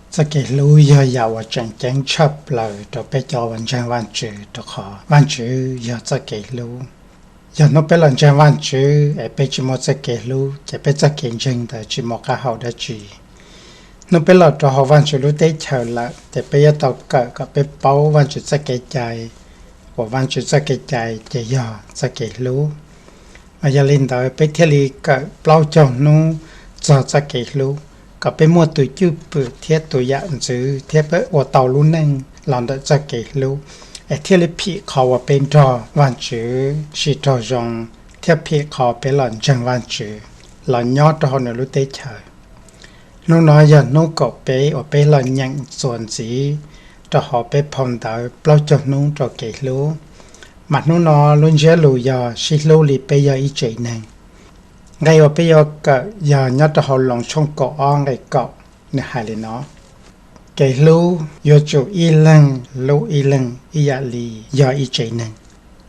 Txoj kev hlub yog yam uas tseem ceeb tshaj plaws rau peb cov uas ntseeg Vajtswv, rau qhov Vajtswv yog txoj kev hlub. Yog hnub peb los ntseeg Vajtswv es peb tsis muaj txoj kev hlub, ces peb txoj kev ntseeg ntawd tsis muaj qab hau dab tsi. Hnub peb los rau hauv Vajtswv lub teb chaws lawm, ces peb yuav tau kawm kom peb paub Vajtswv txoj kev cai, uas Vajtswv txoj kev cai ces yog txoj kev hlub. Mas yog li ntawd peb thiaj li kawm plaub caug hnub txog txoj kev hlub, kom peb muaj tus cwj pwm thiab tus yam ntxwv thiab peb ua tau lub neej los ntawm txoj kev hlub, es thiaj li phim qhov uas peb nrog Vajtswv sib raug zoo, thiab phim qhov peb los ntseeg Vajtswv, los nyob rau hauv nws lub teb chaws. Hnub no yog hnub kaum peb uas peb los nyeem txuas ntxiv rau hauv peb phau ntawv plaub caug hnub rau kev hlub. Mas hnub no lub ntsiab lus yog sib hlub li peb yog ib tsev neeg. Nqe uas peb yuav kawm yog nyob rau hauv Loos tshooj kaum ob nqe kaum, nws hais li no: Kev hlub yuav tsum ib leeg hlub ib leeg ib yam li yog ib tsev neeg,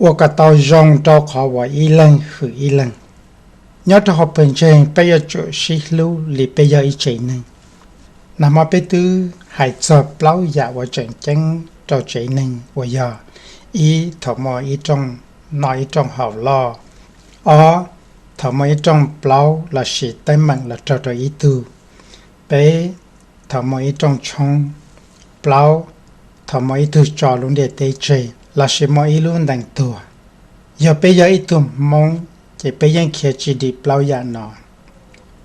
ua kom tau zoo rau qhov uas ib leeg hwm ib leeg. Nyob rau hauv pawg ntseeg peb yuav tsum sib hlub li peb yog ib tsev neeg. Nag hmo peb twb hais txog plaub yam uas tseem ceeb rau tsev neeg uas yog: ib, thaum muaj ib rooj noj ib rooj haus loj; ob, thaum muaj ib rooj plaub lossis teeb meem los raug rau ib tug; peb, thaum muaj ib rooj tshoob; plaub, thaum muaj ib tug tso lub ntiaj teb tseg lossis muaj ib lub ntees tuag. Yog peb yog ib tug Hmoob, ces peb yeej khiav tsis dim plaub yam no.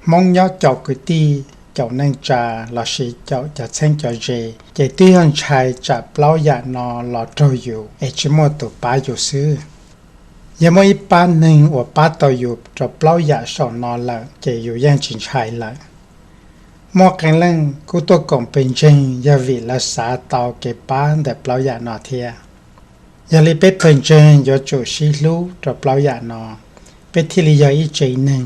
Hmoob nyob caum kwv tij, caum neej tsa lossis caum cov txheeb cov ze, ces twb yog ntshai tsam plaub yam no los raug yus es tsis muaj tus pab yus xwb. Yog muaj ib pab neeg uas pab tau yus rau plaub yam saum no lawm ces yus yeej tsis ntshai lawm. Muaj qee leej kuj tuaj koom pawg ntseeg yog vim lawv xav tau kev pab ntawm plaub yam no thiab. Yog li peb pawg ntseeg yuav tsum sib hlub rau plaub yam no, peb thiaj li yog ib tsev neeg,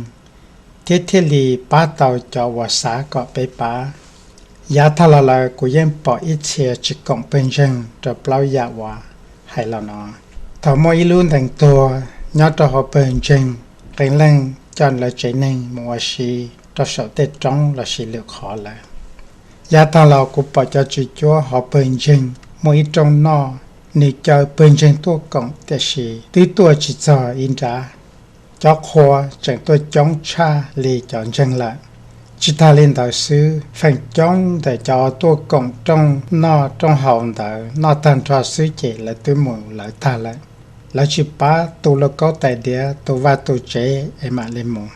thiab thiaj li pab tau cov uas xav kom peb pab. Yav tag los lawm kuv yeej pom ib txhia tsis koom pawg ntseeg rau plaub yam uas hais los no. Thaum muaj ib lub ntees tuag nyob rau hauv pawg ntseeg, qee leej coj lawv tsev neeg mus ua si rau saum tej roob lossis lwm qhov lawm. Yav tag los kuv pom cov tswv cuab hauv pawg ntseeg muaj ib rooj noj, nws caw pawg ntseeg tuaj koom tiam sis twb tuaj tsis txog ib nrab. Cov qhua tseem tuaj coob tshaj li cov ntseeg lawm. Tsis tas li ntawd xwb, feem coob ntawm cov tuaj koom rooj noj rooj haus ntawd noj tag nrho xwb ces lawv twb mus lawv tag lawm. Lawv tsis pab tu lauj kaub tais diav, tu vaj tu tsev es mam li mus.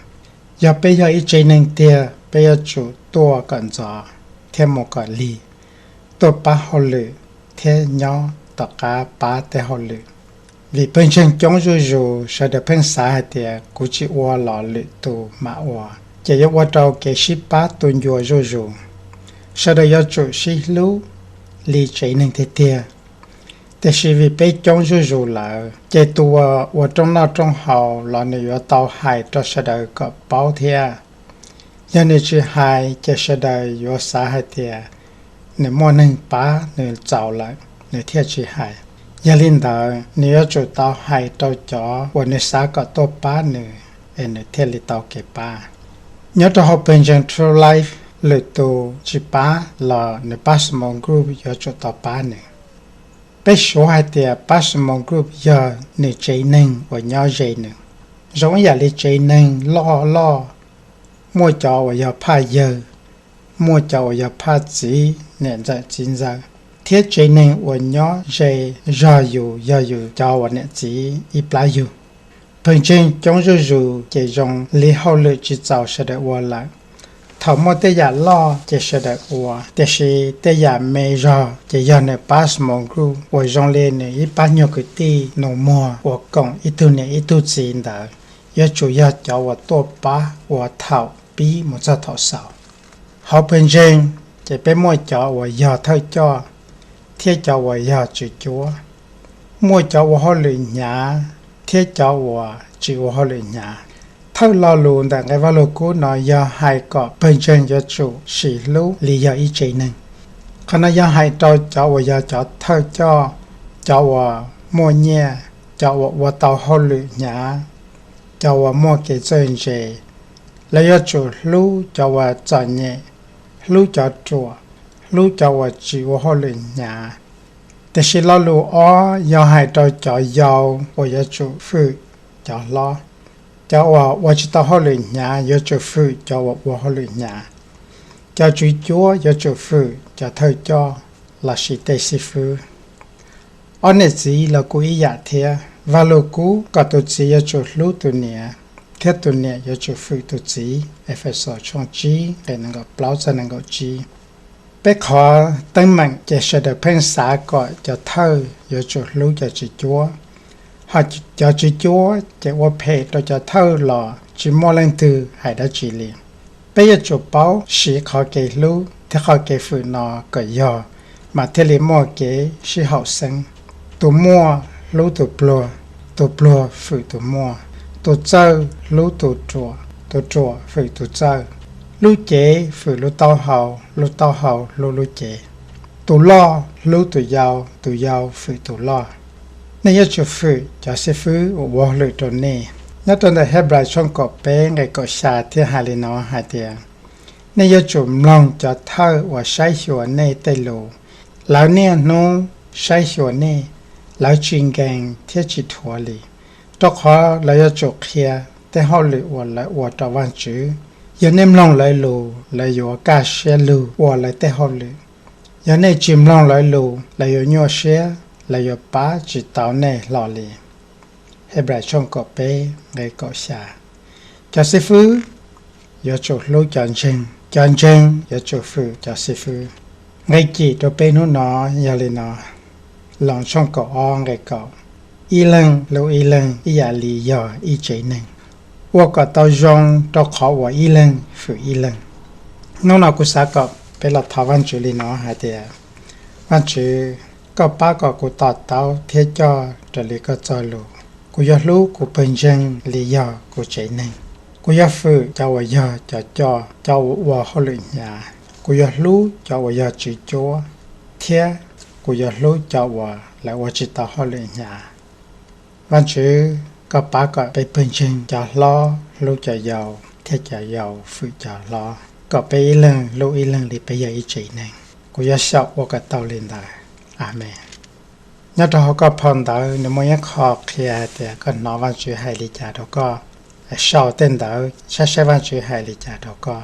Yog peb yog ib tsev neeg tiag, peb yuav tsum tuaj kom ntxov thiab mus kom lig, tuaj pab hauj lwm thiab nyob tom qab pab tej hauj lwm. Vim pawg ntseeg coob zuj zus, sawv daws pheej xav hais tias kuv tsis ua los lwm tus mam ua, ces yuav ua rau kev sib pab tu ncua zuj zus. Sawv daws yuav tsum sib hlub li tsev neeg tiag tiag. Tiam sis vim peb coob zuj zus lawm, ces tus uas ua rooj noj rooj haus los nws yuav tau hais rau sawv daws kom paub thiab. Yog nws tsis hais ces sawv daws yuav xav hais tias nws muaj neeg pab nws txaus lawm, nws thiaj tsis hais. Yog li ntawd, nws yuav tsum tau hais rau cov uas nws xav kom tuaj pab nws, es nws thiaj li tau kev pab. Nyob rau hauv pawg ntseeg True Life, lwm tus tsis pab los nws pab small group yuav tsum tau pab nws. Peb suav hais tias pab small group yog nws tsev neeg uas nyob ze nws. Zoo ib yam li tsev neeg loj loj, muaj cov uas yog phaj yawg, muaj cov uas yog phaj txiv, niam ntxawm txiv ntxawm, thiab tsev neeg uas nyob ze zog yus yog yus cov uas niam txiv ib plab yug. Pawg ntseeg coob zuj zus ces zoo li hauj lwm tsis txaus sawv daws ua lawm. Thaum muaj tej yam loj ces sawv daws ua, tiam sis tej yam me zog ces yog nws pab small group uas zoo li nws ib pab nyuag kwv tij nus muag uas koom ib tug niam ib tug txiv ntawd, yuav tsum yog cov uas tuaj pab ua thaum pib mus txog thaum xaus. Hauv pawg ntseeg ces peb muaj cov uas yog thawj coj thiab cov uas yog tswv cuab, muaj cov ua hauj lwm hnyav thiab cov uas tsis ua hauj lwm hnyav. Thawj lo lus ntawm nqe Vaj Lug Kub no yog hais kom pawg ntseeg yuav tsum sim hlub li yog ib tsev neeg. Qhov no yog hais rau cov uas yog cov thawj coj, cov uas muaj nyiaj, cov uas ua tau hauj lwm hnyav, cov uas muaj kev txawj ntse. Lawv yuav tsum hlub cov uas txom nyem, hlub cov ruam, hlub cov uas tsis ua hauj lwm hnyav. Tiam sis lo lus ob yog hais rau cov yau uas yuav tsum fwm cov hlob. Cov uas ua tsis tau hauj lwm hnyav yuav tsum fwm cov uas ua hauj lwm hnyav. Cov tswv cuab yuav tsum fwm cov thawj coj lossis tej xib fwb. Ob niam txiv los kuj ib yam thiab. Vajluskub kom tus txiv yuav tsum hlub tus niam, thiab tus niam yuav tsum fwm tus txiv. Efexus tshooj tsib nqe nees nkaum plaub txog nees nkaum tsib. Peb qhov teeb meem ces sawv daws pheej xav kom cov thawj yuav tsum hlub cov tswv cuab, hos cov tswv cuab ces ua phem rau cov thawj los tsis muaj leej twg hais dab tsi li. Peb yuav tsum paub siv qhov kev hlub thiab qhov kev fwm no kom yog, mas thiaj li muaj kev sib haum xeeb. Tus muaj hlub tus pluag, tus pluag fwm tus muaj, tus txawj hlub tus ruam, tus ruam fwm tus txawj. Lub cev fwm lub taub hau, lub taub hau hlub lub cev. Tus loj hlub tus yau, tus yau fwm tus loj. Nej yuav tsum fwm cov xib fwb uas ua hauj lwm rau nej. Nyob rau ntawm Henplais tshooj kaum peb nqe kaum xya thiaj hais li no hais tias, nej yuav tsum mloog cov thawj uas saib xyuas nej tej lus. Lawv niaj hnub saib xyuas nej, lawv tsis nkees thiab tsis dhuav li, rau qhov lawv yuav tsum qhia tej hauj lwm uas lawv ua rau Vajtswv. Yog nej mloog lawv lus, lawv yuav kaj siab lug ua lawv tej hauj lwm. Yog nej tsis mloog lawv lus, lawv yuav nyuaj siab, lawv yuav pab tsis tau nej hlo li. Henplais tshooj kaum peb nqe kaum xya. Cov xib fwb yuav tsum hlub cov ntseeg, cov ntseeg yuav tsum fwm cov xib fwb. Nqe cim rau peb hnub no yog li no: Loos tshooj kaum ob nqe kaum, ib leeg hlub ib leeg ib yam li yog ib tsev neeg, ua kom tau zoo rau qhov uas ib leeg fwm ib leeg. Hnub no kuv xav kom peb los thov Vajtswv li no hais tias, Vajtswv, koj pab kom kuv to taub thiab coj raws li koj txoj lus. Kuv yuav hlub kuv pawg ntseeg li yog kuv tsev neeg. Kuv yuav fwm cov uas yog cov coj, cov uas ua hauj lwm hnyav. Kuv yuav hlub cov uas yog tswv cuab, thiab kuv yuav hlub cov uas lawv ua tsis tau hauj lwm hnyav. Vajtswv, koj pab kom peb pawg ntseeg cov hlob hlub cov yau, thiab cov yau fwm cov hlob, kom peb ib leeg hlub ib leeg li peb yog ib tsev neeg. Kuv yuav xyaum ua kom tau li ntawd. Amees. Nyob rau hauv koj phau ntawv nws muaj ib qho qhia hais tias koj hnov Vajtswv hais li cas rau koj. Sau tej ntawv saib saib Vajtswv hais li cas rau koj.